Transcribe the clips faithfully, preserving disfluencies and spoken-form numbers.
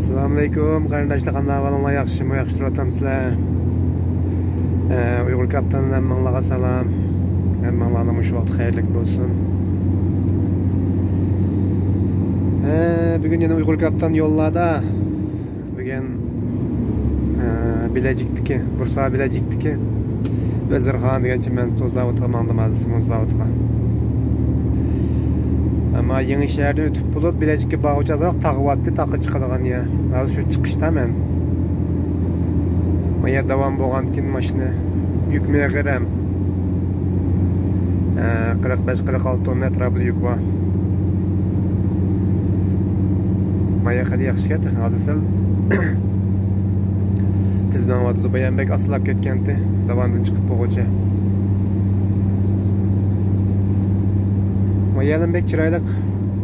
ئەسسالامۇئەلەيكۇم قېرىنداشلار، قانداق ئەھۋالىڭلار؟ ياخشىمۇ؟ ياخشى تۇرۇۋاتامسىلەر؟ ئە، ئۇيغۇر كاپىتاندىن ھەممىڭلارغا سالام. ھەممىڭلارنىڭ مۇشۇ ۋاقتى خەيرلىك بولسۇن. ئە، بۈگۈن يەنە ئۇيغۇر كاپىتان يوللاردا. بۈگۈن، ئە، بىلەجىكتىكى، بۇرسا بىلەجىكتىكى ۋەزىرخان دېگەن چىمەنتو زاۋۇتىغا ماڭدىم ھازىر، سېمونت زاۋۇتىغا. ئەمما يېڭى شەھەردىن ئۆتۈپ بولۇپ، بىلەجىككە بارغۇچە ئازراق تاغ بارتى، تاغقا چىقىدىغان يەر. ھازىر شۇ چىقىشتا مەن. ما يەر داۋان بولغاندىكىن ماشىنا يۈكمۇ ئېغىر ھەم. ئە، قىرىق بەش، قىرىق ئالتە توننا ئەتراپىدا يۈك بار. ما يەر خېلى ياخشىكەن، ھازىر سەل تېز مېڭىۋاتىدۇ. بايام بەك ئاستىلاپ كەتكەنتى، داۋاندىن چىقىپ بولغۇچە. ما يەرلىم بەك چىرايلىق.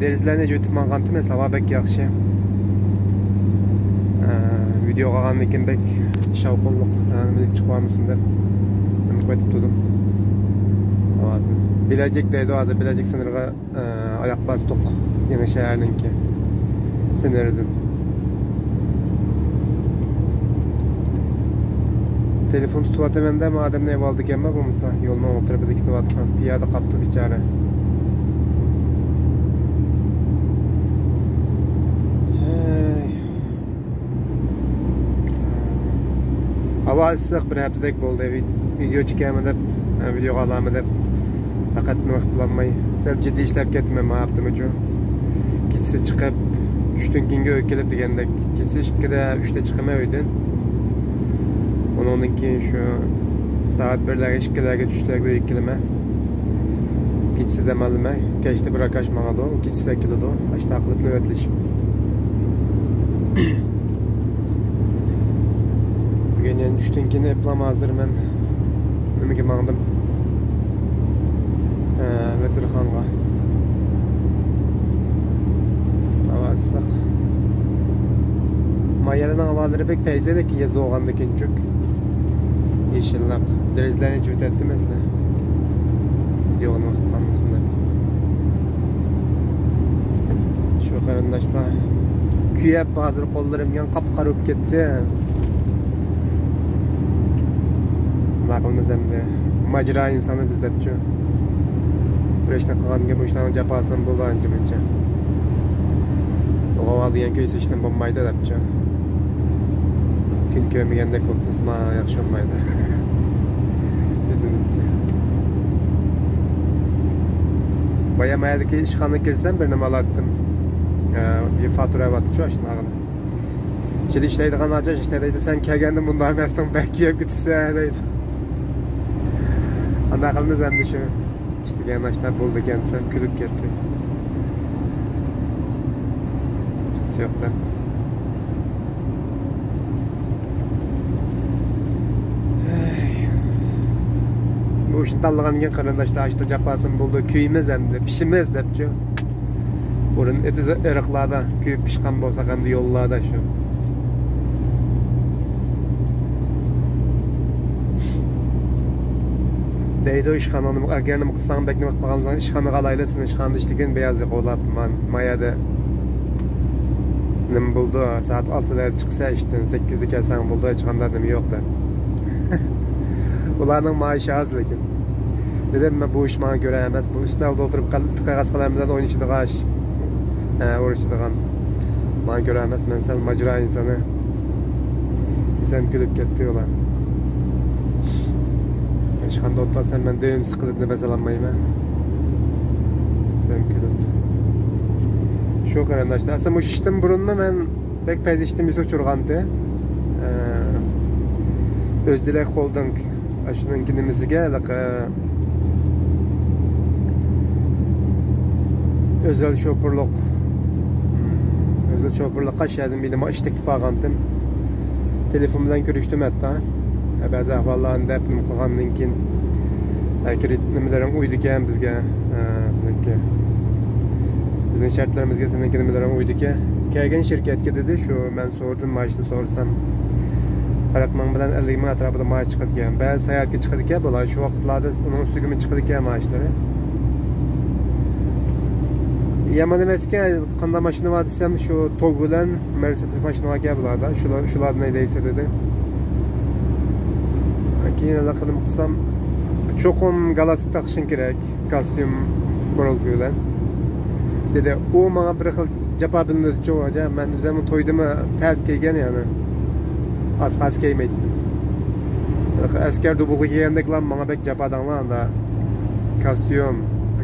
دېرىزىلەرنى ئېچىۋېتىپ ماڭغانتىم، ھاۋا بەك ياخشى. ئە، ۋىدېو قىلغاندىن كېيىن بەك شاۋقۇنلۇق، ئە، نېمىلىك چىقىۋالمىسۇن دەپ نېمە قىلىۋېتىپ تۇردۇم. ئاۋازنى. بىلەجىك دەيدۇ، ھازىر بىلەجىك سىنىرىغا، ئە، ئاياق باستۇق. يېڭى شەھەرنىڭكى سىنىرىدىن. تېلېفون تۇتۇۋاتىمەن دە، ئادەم نېمە بولدىكەنما بولمىسا، يولنىڭ ئوڭ تەرىپىدە كېتىۋاتقان پىيادە قاپتۇ بىچارە. ھەي. ھاۋا ئىسسىق، بىر ھەپتىدەك بولدى. ۋىدېو چېكەرمەن دەپ، ھە، ۋىدېوغا ئالارمەن دەپ پەقەت نېمە قىلالماي، سەل جىددىي ئىشلەپ كەتتىم مەن ما ھەپتىمۇچۇ. كېچىسى چىقىپ، چۈشتىن كېيىنگە ئۆيگە كېلىپ دېگەندەك. كېچىسى ئىككىدە، ئۈچتە چىقىمەن ئۆيدىن. ئۇنىڭدىن كېيىن شۇ سائەت بىرلەرگە، ئىككىلەرگە، ئۈچلەرگە ئۆيگە كېلىمەن. كېچىسى دەم ئالىمەن. كەچتە بىر ئاكاش ماڭىدۇ، ئۇ كېچىسى كېلىدۇ. ئاشۇنداق قىلىپ نۆۋەتلىشىپ. بۈگۈن يەنە چۈشتىن كېيىن ئېپلام ھازىر مەن نېمىگە ماڭدىم؟ ھە، ۋەزىرخانغا. ھاۋا ئىسسىق. ما يەرنىڭ ھاۋالىرى بەك پەيزى، لېكىن يېزا بولغاندىكىنچۇ. يېشىللىق. دېرىزىلەرنى ئېچىۋېتەتتىم ئەسلى. يوغىنى قىلىپ قالمىسۇن دەپ. شۇ قېرىنداشلار. كۆيۈپ ھازىر قوللىرىم يەنە قاپقارا بولۇپ كەتتى. نېمە قىلىمىز ئەمدى. ماجىرا ئىنسانى بىز دەپچۇ. بىر ئىشنى قىلغاندىكىن بۇ ئىشلارنىڭ جاپاسىمۇ بولىدۇ ئانچە-مۇنچە. غوۋا دېگەن كۆيسە ئىشتىن بولمايدۇ دەپچۇ. كۈن كۆرمىگەندەك بولۇپ تۇرسىمۇ ياخشى بولمايدۇ. ئۆزىمىزچە. بايا مايادىكى ئىشخانىغا كىرسەم بىر نېمە ئالاتتىم. ئە، بىر فاتۇرا ئەۋاتتىچۇ ئاشۇنداق. ئىچىدە ئىشلەيدىغان ئاجاش ئىشلەيدۇ. سەن كەلگەندە مۇنداق ئەمەستىڭ، بەك كۆيۈپ كېتىپسەن دەيدۇ. قانداق قىلىمىز ئەمدى شۇ؟ ئىشلىگەن ئاشۇنداق بولىدىكەن دېسەم كۈلۈپ كەتتى. ھېچقىسى يوق دەپ. بۇ ئىشنى تاللىغاندىن كېيىن قېرىنداشلار ئاشۇنداق جاپاسىمۇ بولىدۇ، كۆيىمىز ئەمدى، پىشىمىز دەپچۇ. بۇرۇن ئېتىز ئېرىقلاردا كۆيۈپ پىشقان بولساق ئەمدى يوللاردا شۇ. دەيدۇ ئىشخانىنى، ئەگەر نېمە قىلساڭ، بەك نېمە قىلىپ قالغان بولساڭ، ئىشخانىغا ئالايلى سېنى، ئىشخانىدا ئىشلىگىن بىر ئاز يوقلاپ، ما يەردە نېمە بولىدۇ، سائەت ئالتىدا چىقسا ئىشتىن، سەككىزدە كەلسەڭ بولىدۇ، ھېچقانداق نېمە يوق دەپ. ئۇلارنىڭ مائاشى ئاز لېكىن. دېدىم، مەن بۇ ئىش ماڭا كۆرە ئەمەس، بۇ ئۈستەلدە ئولتۇرۇپ قەغەز قەلەم بىلەن ئوينىشىدىغان ئىش. ھە، ئۇرۇشىدىغان. ماڭا كۆرە ئەمەس، مەن سەل ماجىرا ئىنسانى. دېسەم كۈلۈپ كەتتى ئۇلار. ئىشخانىدا ئولتۇرسام مەن دېمىم سىقىلىپ نەپەس ئالالمايمەن. دېسەم كۈلۈپ. شۇ قېرىنداشلار، ئەسلى مۇشۇ ئىشتىن بۇرۇنمۇ مەن بەك پەيزى ئىشتىن بىسۇ چۇرغانتى. ئۆزدىلەك خولدىنگ. شۇنىڭكى نېمىسىگە، ھېلىقى، ئۆزەل شوپۇرلۇق. ئۆزەل شوپۇرلۇققا شەھەردىن بىلىم ئىش تەكلىپ ئالغانتىم. تېلېفون بىلەن كۆرۈشتۈم ھەتتا. بەزى ئەھۋاللارنى دەپ نېمە قىلغاندىن كېيىن، كىرىت نېمىلىرىڭ ئۇيىدىكەن بىزگە، سېنىڭكى. بىزنىڭ شەرتلىرىمىزگە سېنىڭكى نېمىلىرىڭ ئۇيىدىكەن. كەلگەن شىركەتكە دېدى، شۇ مەن سورىدىم، مائاشنى سورىسام، قىرىق مىڭ بىلەن ئەللىك مىڭ ئەتراپىدا مائاش چىقىدىكەن. بەزى ساياھەتكە چىقىدىكەن، بۇلار شۇ ۋاقىتلاردا ئۇنىڭ ئۈستىگىمۇ چىقىدىكەن مائاشلىرى. يامان ئەمەسكەن، قانداق ماشىنا بار دېسەم، شۇ توگ بىلەن مەرسېدېس ماشىنا باركەن بۇلاردا، شۇلار، شۇلاردىن ھەيدەيسىز دېدى. كېيىن ھېلىقىنى قىلسام، چوقۇم گالستۇك تاقىشىڭ كېرەك، كاستيۇم بۇرۇلكا بىلەن دېدى. ئۇ ماڭا بىر خىل جاپا بىلىنىدىچۇ، ھاجا، مەن ئۆزۈم تويدىمۇ تەس كىيگەن يەنى. ئاسقا ئاس كىيمەيتتىم. ئەسكەر دۇبۇلغا كىيگەندەكلا ماڭا بەك جاپا دەڭلا ئاندا. كاستيۇم،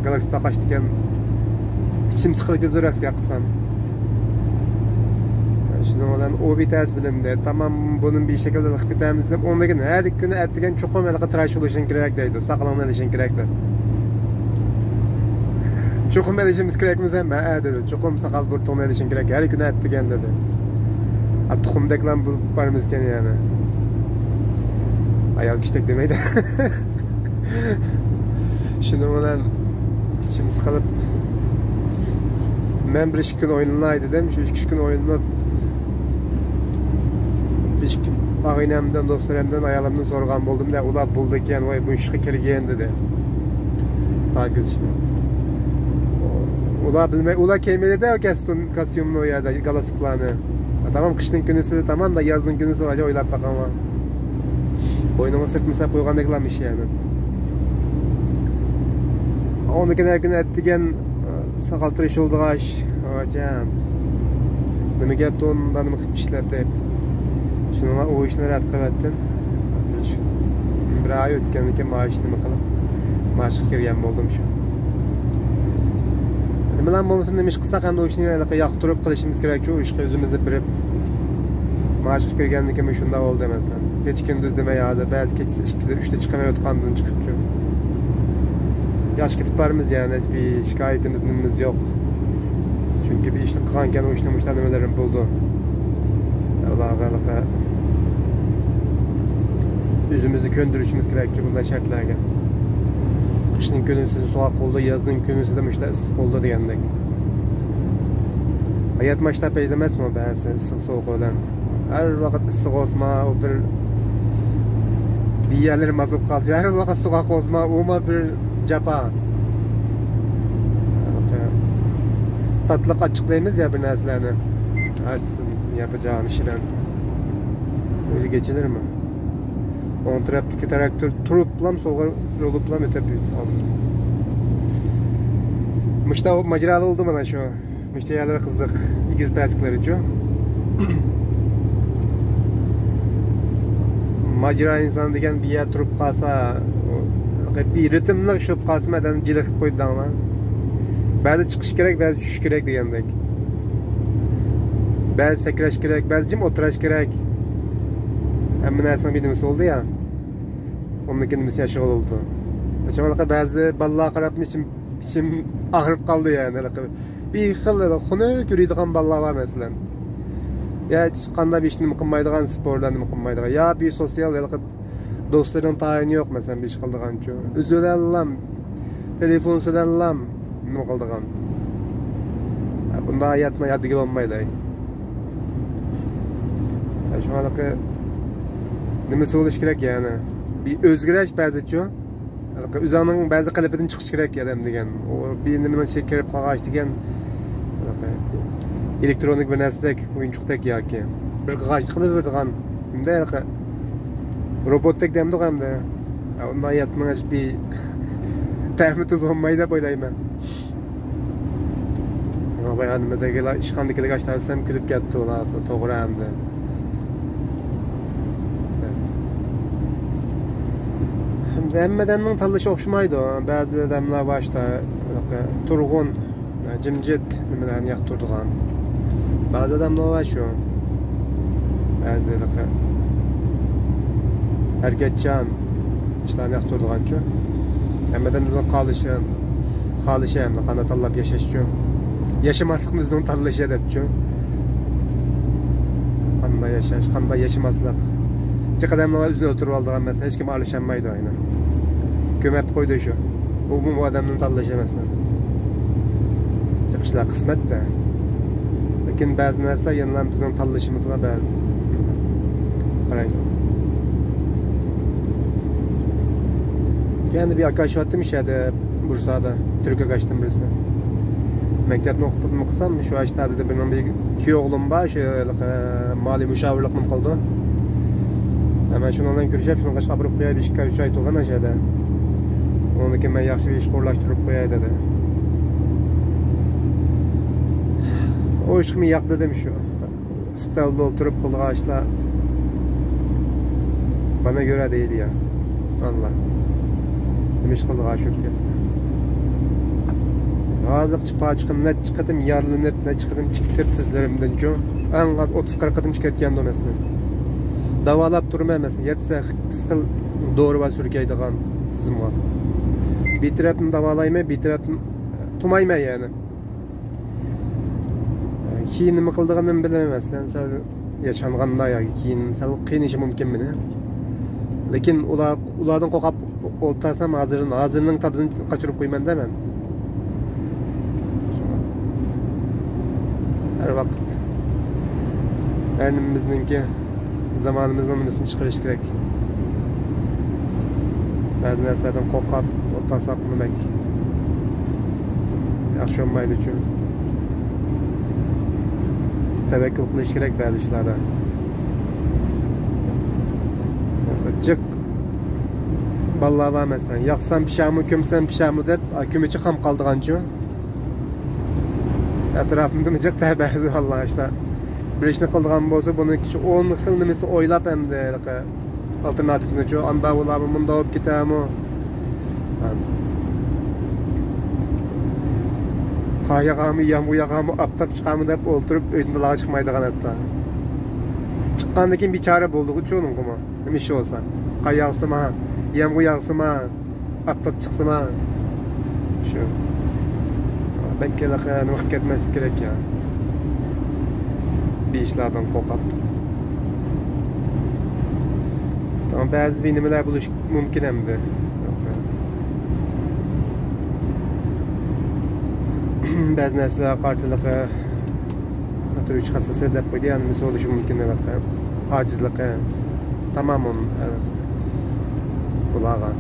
گالستۇك تاقاش دېگەن ئىچىم سىقىلىپ كېتىدۇ ئەسكەر قىلسام. شۇنىڭ بىلەن ئۇ بىتەس بىلىندى. تامام بۇنى بىر شەكىلدە قىلىپ كېتەمىز دەپ، ئۇندىن كېيىن ھەر كۈنى ئەتىگەن چوقۇم ھېلىقى تىراش بولۇشۇڭ كېرەك دەيدۇ، ساقىلىڭنى ئېلىشىڭ كېرەك دەپ. چوقۇم ئېلىشىمىز كېرەكمىز ھەم؟ ھەئە دېدى. چوقۇم ساقال بۇرۇتۇڭنى ئېلىشىڭ كېرەك، ھەر كۈنى ئەتىگەن دېدى. ئا، تۇخۇمدەكلا بولۇپ بارمىزكەن يەنى. ئايال كىشىدەك دېمەيدۇ. شۇنىڭ بىلەن ئىچىم سىقىلىپ، مەن بىر ئىككى كۈن ئويلىناي دېدىم. شۇ ئىككى ئۈچ كۈن ئويلىنىپ، بىر ئىككى ئاغىنەمدىن، دوستلىرىمدىن، ئايالىمدىن سورىغان بولدۇم دە، ئۇلار بولىدىكەن، ۋاي بۇ ئىشقا كىرگىن دېدى. پاكىز ئىشتا. ئۇلار بىلمەي، ئۇلار كىيمەيدۇ كاستيۇم، كاستيۇمنى ئۇ يەردە، گالستۇكلارنى. تامام قىشنىڭ كۈنىسى، تامام دا يازنىڭ كۈنىسى، ھاجا ئويلاپ باقاڭلار. بوينۇڭغا سىرتمىسا قويغاندەكلا مىش يەنى. ئۇنىڭ كېيىن ھەر كۈنى ئەتىگەن ساقال تىرىشىۋالىدىغان ئىش. ھاجان. نېمە گەپتۇ ئۇندا نېمە قىلىپ ئىشلەپ دەپ. شۇنىڭغا ئۇ ئىشنى رەت قىلىۋەتتىم. بىر ئاي ئۆتكەندىن كېيىن مائاش نېمە قىلىپ، مائاشقا كىرگەن بولدۇم شۇ. نېمىلا بولمىسۇن، نېمە ئىش قىلساق ئەمدى ئۇ ئىشنى ھېلىقى ياقتۇرۇپ قىلىشىمىز كېرەكچۇ، ئۇ ئىشقا ئۆزىمىزنى بېرىپ. مائاشقا كىرگەندىن كېيىن شۇنداق بولدى، مەسىلەن. كېچە كۈندۈز دېمەي، ھازىر بەزى كېچىسى ئىككىدە، ئۈچتە چىقىمەن يوتقاندىن چىقىپچۇ. ياخشى كېتىپ بارىمىز يەنى، ھېچ بىر شىكايىتىمىز نېمىمىز يوق. چۈنكى بىر ئىشنى قىلغانكەن، ئۇ ئىشنىڭ مۇشۇنداق نېمىلىرى بولىدۇ. ئۇلارغا ھېلىقى ئۆزىمىزنى كۆندۈرۈشىمىز كېرەكچۇ بۇنداق شەرتلەرگە. قىشنىڭ كۈنىسى سوغۇق بولىدۇ، يازنىڭ كۈنىسىدە مۇشۇنداق ئىسسىق بولىدۇ دېگەندەك. ھايات ماشتا پەيز ئەمەسمۇ بەزى ئىسسىق سوغۇقى بىلەن؟ ھەر ۋاقىت ئىسسىق بولسىما، ئۇ بىر، بىر يەرلىرى ماز بولۇپ قالدى. ھەر ۋاقىت سوغۇق بولسىما، ئۇمۇ بىر جاپا. تاتلىق ئاچچىق دەيمىز يا بىر نەرسىلەرنى. ئاچسىن، ياپىجان ئىشىدىن. ئۆيلە گېچىلىرىمۇ. ئوڭ تەرەپتىكى تىراكتور تۇرۇپلام سولغا بۇرۇلۇپلام ئۆتۈپ ئالدىم. مۇشتا ماجىرالار بولدى مانا شۇ. مۇشتا يەرلىرى قىزىق، ئېگىز پەسلىكلىرىچۇ. ماجىرا ئىنسان دېگەن بىر يەردە تۇرۇپ قالسا، بىر رىتىملىق چۈشۈپ قالسىمۇ ئادەمنى جىلىقىپ قويىدۇ دەڭلار. بەزى چىقىش كېرەك، بەزى چۈشۈش كېرەك دېگەندەك. بەزى سەكرەش كېرەك، بەزى جىم ئولتۇراش كېرەك. ھەممە نەرسىنىڭ بىر نېمىسى بولدى يا. ئۇنىڭدىكى نېمىسى ياشىغىلى بولىدۇ. شۇڭا بەزى بالىلارغا قاراپمۇ ئىچىم، ئىچىم ئاغرىپ قالدى يەنى. بىر خىل خۇنۈك يۈرىدىغان بالىلار بار مەسىلەن. يا ھېچقانداق بىر ئىش نېمە قىلمايدىغان، سپورتلار نېمە قىلمايدىغان. يا بىر سوتسىيال ھېلىقى دوستلىرىنىڭ تايىنى يوق مەسىلەن، بىر ئىش قىلىدىغانچۇ. ئۆزى بىلەنلا تېلېفون سۆزلەنلام نېمە قىلىدىغان. بۇنداق ھاياتنى ياد دېگىلى بولمايدۇ. شۇڭا نېمىسى بولۇش كېرەك يەنى. بىر ئۆزگىرىش بەزىچۇ. ئۆزۈڭنىڭ بەزى قېلىپىدىن چىقىش كېرەك ئادەم دېگەن. ئۇ بىر نېمىنىڭ ئىچىگە كىرىپ قالغاچ دېگەن. ئېلېكترونىك بىر نەرسىدەك، ئويۇنچۇقتەك ياكى. بىر قىلغاچ قىلىۋېرىدىغان. ئەمدى ھېلىقى روبوتتەك دەمدۇق ئەمدى. ئۇنداق ھاياتنىڭ ھېچ بىر تەمى تۇزى بولمايدۇ دەپ ئويلايمەن. بايا نېمىدىكىلا، ئىشخانىدىكىلەرگە ئاشتا دېسەم كۈلۈپ كەتتى ئۇلار، توغرا ئەمدى. ھەممە ئادەمنىڭ تاللىشى ئوخشىمايدۇ. بەزى ئادەملەر بار ئاشتا تۇرغۇن، جىمجىت نېمىلەرنى ياقتۇرىدىغان. بەزى ئادەملەر بار شۇ. بەزى ھەرىكەتچان ئىشلارنى ياقتۇرىدىغانچۇ. ھەممە ئادەم ئۆزىنىڭ قالىشى، خالىشى ھەمدە قانداق تاللاپ ياشاشچۇ. ياشىماسلىقنى ئۆزىنىڭ تاللىشى دەپچۇ. قانداق ياشاش، قانداق ياشىماسلىق. جىق ئادەملەر ئۆزىنى ئۆلتۈرۈپ ئالىدىغان مەسىلە، ھېچكىم ئارىلىشالمايدۇ ئاينى. كۆمۈپ قويدى شۇ. ئۇمۇ ئۇ ئادەمنىڭ تاللىشى مەسىلەن. جىق ئىشلار قىسمەتتە. لېكىن بەزى نەرسىلەر يەنىلا بىزنىڭ تاللىشىمىزغا بەزى قارايدۇ. يەنە بىر ئاكا ئىشلەۋاتتىم شۇ يەردە، بۇرسادا، تۈرك ئاكاشتىن بىرسى. مەكتەپنى ئوقۇپ پۈتمە قىلسام، شۇ ئاشتا دېدى، بىر مېنىڭ بىر كۈيئوغلۇم بار، شۇ مالىي مۇشاۋىرلىقنى قىلىدۇ. مەن شۇنىڭ بىلەن كۆرۈشۈپ، شۇنىڭغا ئاپىرىپ قوياي، بىر ئىككى ئاي، ئۈچ ئاي تۇرغىن ئاشەدە. ئۇنىڭدىن كېيىن مەن ياخشى بىر ئىشقا ئورۇنلاشتۇرۇپ قوياي دېدى. ئۇ ئىشقىمۇ ياق دېدىم شۇ. ئۈستەلدە ئولتۇرۇپ قىلىدىغان ئىشلار بانا كۆرە دەيدۇ يا. ئاللا. نېمە ئىش قىلىدىغان شۇ كەتسە. ھازىرغىچە پاچىقىم نەچچە قېتىم يارىلىنىپ، نەچچە قېتىم چىقىپ تىزلىرىمدىنچۇ. ئەڭ ئاز ئوتتۇز قىرىق قېتىم چىقىپ كەتكەندۇ مەسىلەن. داۋالاپ تۇرىمەن مەسىلەن. يەتتە سەككىز خىل دورا بار سۈركەيدىغان تىزىمغا. بىر تەرەپنى داۋالايمەن، بىر تەرەپنى تۇمايمەن يەنى. كېيىن نېمە قىلىدىغىنىمنى بىلمەيمەن. مەسىلەن، سەل ياشانغاندا ياكى كېيىن سەل قىينىشى مۇمكىن مېنى. لېكىن ئۇلار، ئۇلاردىن قورقۇپ ئولتۇرسام، ھازىر، ھازىرنىڭ تادىنى قاچۇرۇپ قويىمەن-دە مەن. ھەر ۋاقىت ھەر نېمىمىزنىڭكى زامانىمىزنىڭ نېمىسىنى چىقىرىش كېرەك. بەزى نەرسىلەردىن قورقۇپ ئولتۇرساق نېمەك ياخشى بولمايدۇچۇ. تەۋەككۈل قىلىش كېرەك بەزى ئىشلاردا. جىق بالىلار بار مەسىلەن، ياقسام پىشامۇ، كۆمسەم پىشامۇ دەپ، كۆمۈچى خام قالىدىغانچۇ. ئەتراپىمدىمۇ جىق بەزى بالىلار ئىشتا. بىر ئىشنى قىلىدىغان بولسا، بۇنىڭ ئون خىل نېمىسىنى ئويلاپ ئەمدى ھېلىقى ئالتېرناتىپنىچۇ، ئاندا بولامۇ، مۇندا بولۇپ كېتەمۇ؟ قار ياغامۇ، يامغۇر ياغامۇ، ئاپتاپ چىقامۇ دەپ ئولتۇرۇپ، ئۆيدىن دالاغا چىقمايدىغان ھەتتا. چىققاندىن كېيىن بىچارە بولدىغۇچۇ ئۇنىڭغىمۇ. نېمە ئىش بولسا. قار ياغسىما، يامغۇر ياغسىما، ئاپتاپ چىقسىما. شۇ. بەك ھېلىقى نېمە قىلىپ كەتمەسلىك كېرەك يا. بىر ئىشلاردىن قورقۇپ. تامام بەزى بىر نېمىلەر بولۇشى مۇمكىن ئەمدى. بەزى نەرسىلەر قارىتىلىقى، ئۈچ خاسلىسى دەپ قويدى، يەنى مىسال بولۇشى مۇمكىن ھېلىقى. ئاجىزلىقى تامامەن ئۇلارغا.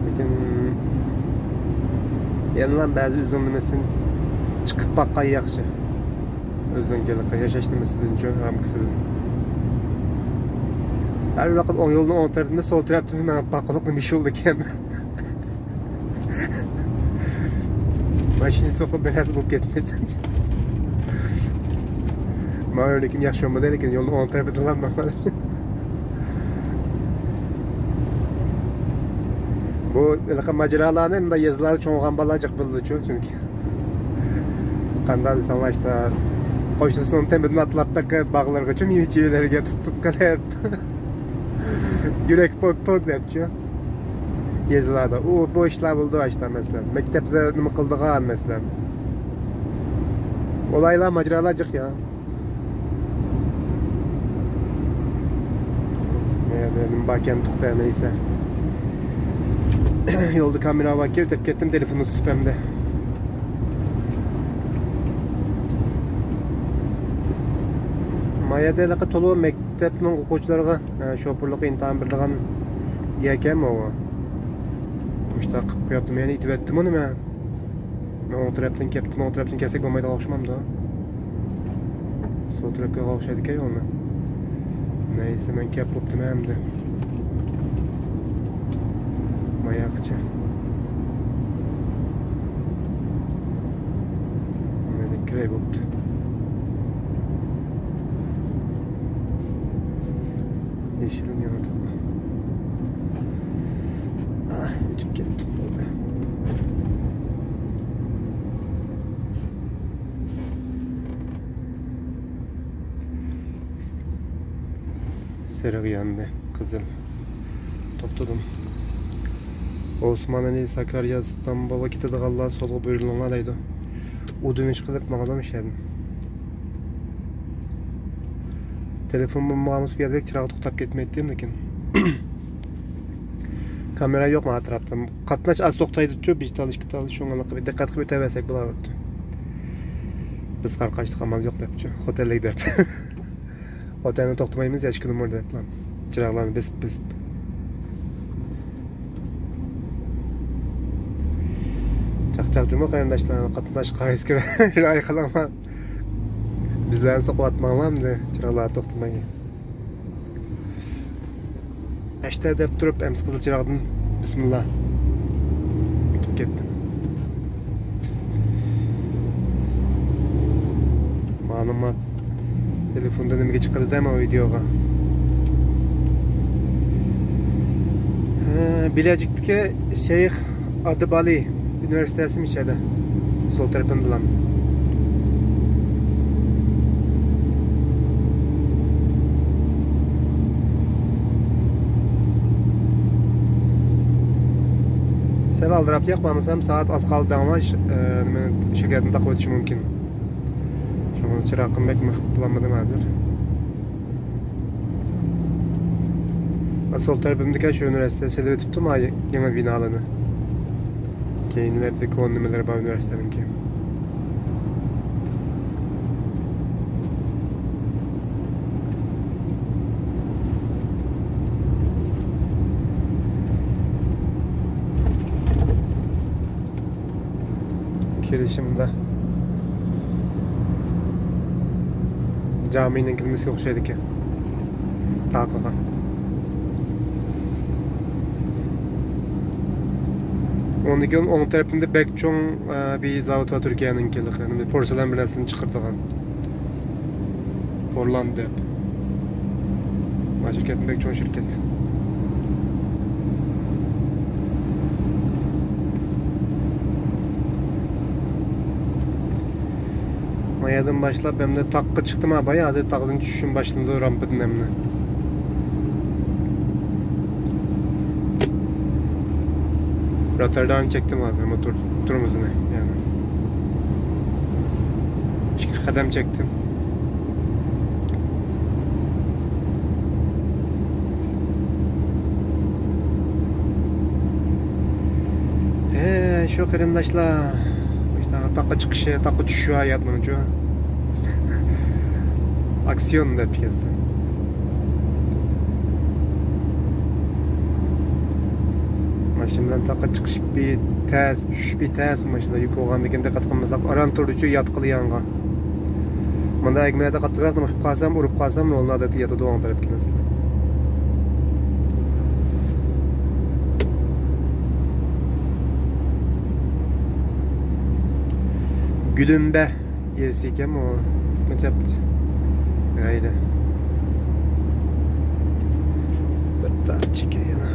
لېكىن يەنىلا بەزى ئۆزىنىڭ نېمىسىدىن چىقىپ باققان ياخشى. ئۆزىنىڭ ھېلىقى ياشاش نېمىسىدىنچۇ، رامكىسىدىن. ھەر ۋاقىت ئوڭ يولنىڭ ئوڭ تەرىپىدە، سول تەرەپتە مېڭىپ باققۇلۇق نېمە ئىش بولىدىكەن. ماشىنا سوقۇپ بىر نەرسە بولۇپ كەتمىسۇن. ماڭا ئۆرنىكىم ياخشى بولمىدى، لېكىن يولنىڭ ئوڭ تەرىپىدىلا ماڭغان. بۇ ھېلىقى ماجىرالارنى مۇنداق يېزىلاردا چوڭ بولغان بالىلار جىق بىلىدۇچۇ، چۈنكى قانداق دېسەڭلار، ئىشتا قوشنىسىنىڭ تېمىدىن ئاتلاپ بېقىپ، باغلىرىغىچۇ، مېۋە-چېۋىلەرگە تۇتۇپ قېلىپ، يۈرەك پوك-پوك دەپچۇ. يېزىلاردا ئۇ بۇ ئىشلار بولىدۇ، ئاشتا مەسىلەن. مەكتەپتە نېمە قىلىدىغان، مەسىلەن. ئولايلار، ماجىرالار جىق يا. نېمە باركەن، توختاي، نەيسە. يولدا كامېرا باركەن، ئۆتۈپ كەتتىم، تېلېفوننى تۇتۇپ ئەمدى. ما يەردە ھېلىقى تولا مەكتەپنىڭ ئوقۇغۇچىلىرىغا، ئە، شوپۇرلۇققا ئىمتىھان بېرىدىغان يەركەن ماۋۇ. مۇشۇنداق قىلىپ قويۇپتۇ، مېنى ئېتىۋەتتىمۇ نېمە؟ مەن ئوڭ تەرەپتىن كەپتىمەن، ئوڭ تەرەپتىن كەلسەك بولمايدىغان ئوخشىمامدۇ؟ سول تەرەپكە ئوخشايدىكەن يولنى. نەيسە، مەن كەپ بوپتىمەن ئەمدى. ماياقچە. مەن كىرەي بوپتۇ. يېشىلىم يانىدۇ. ئاھ، ئۆتۈپ كەتتۇق، بولدى. سېرىق ياندى، قىزىل. توختىدىم. ئوسمانئەلى، ساكاريا، ئىستانبۇلغا كېتىدىغانلار سولغا بۇيرۇلۇڭلار دەيدۇ. ئۇدۇنۇش قىلىپ ماڭىدۇ مۇشۇ يەردىن. تېلېفون بولمىغان بولسا، بۇ يەردە بەك چىراغ توختاپ كەتمەيتتى، لېكىن كامېرا يوق مانا ئەتراپتا. قاتناش ئاز توختايدۇچۇ، بىر تال، ئىككى تال، شۇڭا بىر دىققەت قىلىپ ئۆتەۋەرسەك بولاۋېرىدۇ. بىز قارقاشلىق ئامال يوق دەپچۇ، خوتەنلىك دەپ. خوتەندە توختىمايمىز يا، ئىككى نومۇر دەپلا. چىراغلارنى بېسىپ، بېسىپ. چاق چاق جۇمۇ قېرىنداشلار، قاتناش قائىدىسىگە رىئايە قىلىڭلار. بىزلەرنى سوقۇۋاتماڭلار ئەمدى، چىراغلار توختىماي. ھەشتە دەپ تۇرۇپ، ئەمسە قىزىل چىراغدىن بىسمىللا ئۆتۈپ كەتتىم. مانىما تېلېفوندا نېمىگە چىقىدۇ دەيمەن ۋىدېوغا. ھە، بىلەجىكتىكى شەيخ ئادىبالى ئۇنىۋېرسىتېتىمۇ ئىچەردە. سول تەرىپىمدىلا. سەل ئالدىراپ ياق بارمىسام، سائەت ئاز قالدى دەڭلا، ئىش-، ئە، نېمە، شىركەتنى تاقىۋېتىشى مۇمكىن. شۇڭا چىراغىم بەك مىخ بولالمىدىم ھازىر. سول تەرىپىمدىكى شۇ ئۇنىۋېرسىتېت سېلىۋېتىپتۇ ما يېڭى بىنالىرىنى. كەينىلەردە كونا نېمىلەر بار ئۇنىۋېرسىتېتنىڭكى. كىرىشىمدە جامىنىڭ كىرمىسىگە ئوخشايدىكەن. تاقىغا. ئۇنىڭدىن كېيىن ئوڭ تەرىپىمدە بەك چوڭ، ئە، بىر زاۋۇت بار تۈركىيەنىڭكى، پورسېلەن بىر نەرسىنى چىقىرىدىغان. پورلاند دەپ. ما شىركەت بەك چوڭ شىركەت. ما يەردىن باشلاپ ئەمدى تاغقا چىقتىم ھە بايا، ھازىر تاغدىن چۈشۈشۈم باشلىنىدۇ، رامپىدىن ئەمدى. روتەردام چەكتىم ھازىر موتور تورمۇزىنى، يەنى ئىككى قەدەم چەكتىم. ھە، شۇ قېرىنداشلار، مۇشۇنداق تاغقا چىقىشى، تاغقا چۈشۈشى ھايات مېنىڭچۇ. ئاكسىيون دەپ كەلسە. ماشىنا بىلەن تاغقا چىقىش بىر تەس، چۈشۈش بىر تەس، ماشىنا يۈك بولغاندىكىن دىققەت قىلمىساق، ئاران تۇرىدۇچۇ ياتقىلى يانغا. مۇندا ئەگمەدە قاتتىقراق نېمە قىلىپ قالسام، ئۇرۇپ قالسام، رولنى ئادەتتە ياتىدۇ ئوڭ تەرەپكە مەسىلەن. گۈلۈمبە يېزىسى ئىكەن ئۇ. ئىسمى جەپت. غەيرى. بىر تاغ چېكى يەنە.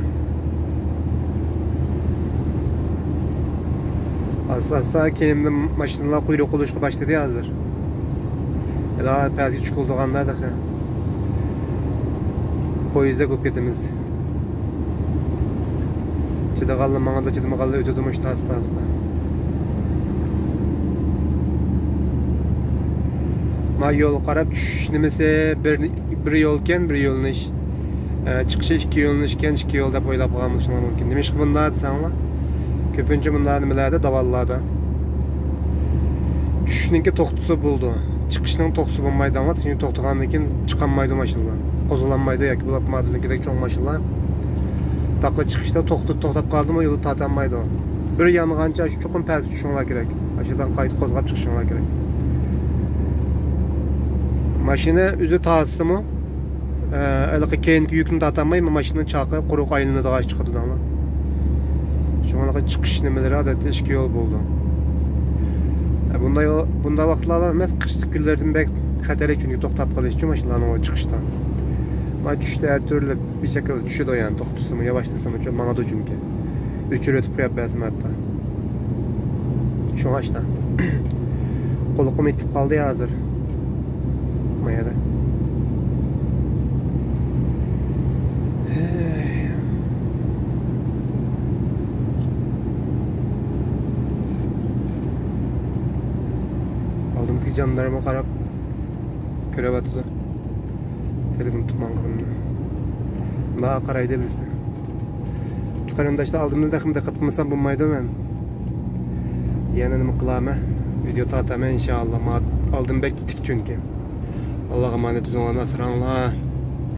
ئاستا-ئاستا كېيىنىمدە ماشىنىلار قۇيرۇق قىلىشقا باشلىدى ھازىر. ئىلاھىم، پەسكە چۈشۈپ قالىدىغاندا تېخى. پويىزدەك بولۇپ كېتىمىز. چىدىغانلار ماڭىدۇ، چىدىمىغانلار ئۆتىدۇ مۇشۇ ئاستا-ئاستا. ما يولغا قاراپ چۈشۈش نېمىسى بىر، بىر يولكەن، بىر يۆنىلىش. ئە، چىقىشى ئىككى يۆنىلىشكەن، ئىككى يول دەپ ئويلاپ قالغان بولۇشىڭلار مۇمكىن. نېمىشقا بۇنداق دېسەڭلار، كۆپىنچە مۇنداق نېمىلەردە، داۋانلاردا چۈشۈشنىڭكى توختىسى بولىدۇ، چىقىشنىڭ توختىسى بولمايدۇ، ئاڭلىدىڭلار؟ چۈنكى توختىغاندىن كېيىن چىقالمايدۇ ماشىنىلار، قوزغىلالمايدۇ. ياكى بولۇپمۇ بىزنىڭكىدەك چوڭ ماشىنىلار تاغقا چىقىشتا توختىتىپ، توختاپ قالدىمۇ يولدا تارتالمايدۇ. بىر يانغانچە شۇ چوقۇم پەسكە چۈشۈشۈڭلار كېرەك. ئاشۇدىن قايتا قوزغاپ چىقىشىڭلار كېرەك. ماشىنا ئۆزى تارتسىمۇ، ئە، ھېلىقى كەينىدىكى يۈكنى تارتالماي، ماشىنىنىڭ چاقى قۇرۇق ئايلىنىدىغان ئىش چىقىدۇ دەڭلار. شۇڭا ھېلىقى چىقىش نېمىلىرى ئادەتتە ئىككى يول بولىدۇ. ئە، بۇنداق يول، بۇنداق ۋاقىتلاردا ئەمەس، قىشلىق كۈنلەردىن بەك خەتەرلىك، چۈنكى توختاپ قېلىشچۇ ماشىنىلارنىڭ چىقىشتا. ما چۈشتە ھەر تۈرلۈك بىر شەكىلدە چۈشىدۇ، يەنى توختىسىمۇ، ياۋاشلىسىمۇ، چۈ-، ماڭىدۇ چۈنكى. ئۆچۈرۈۋېتىپ قويۇپ بەرسىمۇ ھەتتا. شۇڭا ئاشتا. قۇلىقىم يېتىپ قالدى ھازىر. ما يەردە. ھەي. ئالدىمىزدىكى جاندارمۇ قاراپ كۆرۈۋاتىدۇ. تېلېفون تۇتماڭغىنىمنى. ماڭا قارايدۇ بىرسى. قېرىنداشلار، ئالدىمدىن تېخىمۇ دىققەت قىلمىسام بولمايدۇ مەن. يەنە نېمە قىلارمەن؟ ۋىدېو تارتارمەن ئىنشائاللا. ماڭا ئالدىم بەك تىك چۈنكى. ئاللاغا ئامانەت، ئۆزۈڭلارنى ئاسراڭلار.